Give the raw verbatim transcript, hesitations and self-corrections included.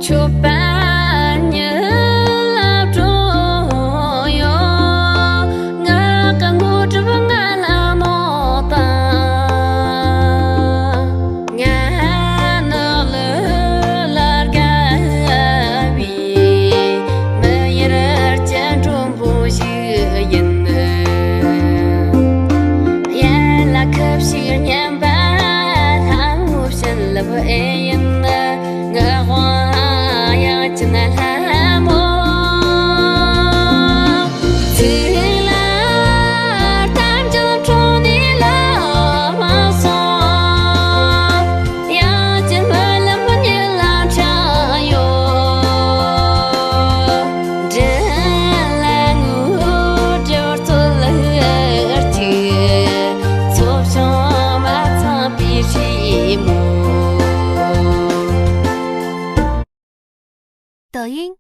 མཆོད་པ་ཉིད་ལ་སྤྲོ་ཡོང་། ངག་གི་དངོས་གྲུབ་ང་ལ་གནང་དང་། ང་ནི་ལུས་ལ་དགའ་བའི་མི་ཡུལ་གྱི་མགྲོན་པོ་ཞིག་ཡིན། ཡར་ལ་ཁུ་བྱུག་སྙན་པ་ལྷ་མོ་བྱིན་རླབས་ཨེ་ཡིན། ངག་དབང་དབྱངས་ཅན་ལྷ་མོ། ཚིག་ལ་རྟ་མགྲིན་དྲངས་ནས་ལོ་མ་སོང་། དབྱངས་ཅན་སྨོན་ལམ་ཉིད་ལ་འཁྲང་ཡོད། མགྲིན་ལ་དངོས་གྲུབ་སྩོལ་ཅིག་ཚོགས་བྱུང་མ་ཚང་པའི་རི་མོ། 抖音